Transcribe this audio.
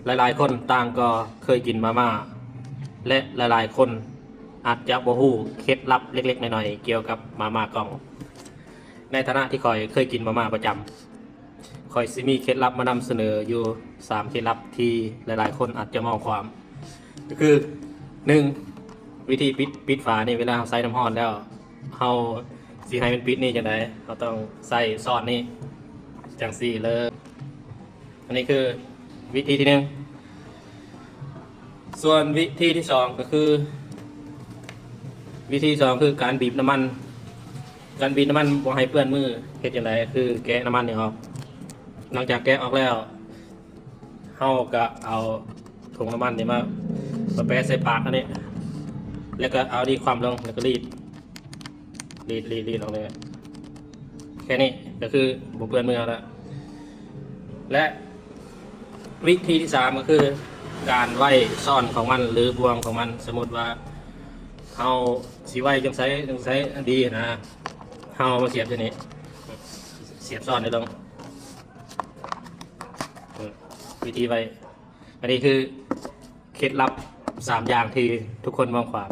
ຫຼາຍໆຄົນຕ່າງກໍເຄີຍກິນມາມ່າ ແລະ ຫຼາຍໆຄົນອາດຈະບໍ່ຮູ້ເຄັດລັບເລັກໆນ້ອຍໆກ່ຽວກັບມາມ່າກ່ອງ. ໃນຖານະທີ່ຂ້ອຍເຄີຍກິນມາມ່າປະຈຳ, ຂ້ອຍຊິມີເຄັດລັບມານຳສະເໜີຢູ່ສາມເຄັດລັບທີ່ຫຼາຍໆຄົນອາດຈະມອງຂ້າມ. ກໍຄື ໜຶ່ງ ວິທີປິດ ປິດຝານີ້ ເວລາເຮົາໃສ່ນ້ຳຮ້ອນແລ້ວ ເຮົາຊິໃຫ້ມັນປິດນີ້ຈັ່ງໃດ? ເຮົາຕ້ອງໃຊ້ຊ້ອນນີ້ ຈັ່ງຊີ້ເລີຍ. ອັນນີ້ຄືວິທີທີໜຶ່ງ. ສ່ວນວິທີທີສອງກໍຄື ວິທີສອງຄືການບີບນ້ຳມັນ. ການບີບນ້ຳມັນບໍ່ໃຫ້ເປື້ອນມື ເຮັດຈັ່ງໃດ? ຄືແກະນ້ຳມັນນີ້ອອກ. ຫຼັງຈາກແກະອອກແລ້ວ ເຮົາກໍເອົາຖົງນ້ຳມັນນີ້ມາ ມາແປະໃສ່ປາກອັນນີ້ ແລ້ວກໍເອົານີ້ຄວ່ຳລົງ ແລ້ວກໍລີດ ລີດ ລີດ ລີດອອກເລີຍ. ແຄ່ນີ້ກໍຄືບໍ່ເປື້ອນມືເຮົາລະ. ແລະ ວິທີທີສາມກໍຄືການໄວ້ຊ້ອນຂອງມັນ ຫຼື ບ່ວງຂອງມັນ. ສົມມຸດວ່າເຮົາຊິໄວ້ຈັ່ງໃສຈັ່ງໃສອັນດີນະ, ເຮົາເອົາມາສຽບຢູ່ນີ້ ສຽບຊ້ອນນີ້ລົງ. ອືມ ວິທີໄວ້ ອັນນີ້ຄືເຄັດລັບສາມຢ່າງທີ່ທຸກຄົນມອງຂ້າມ.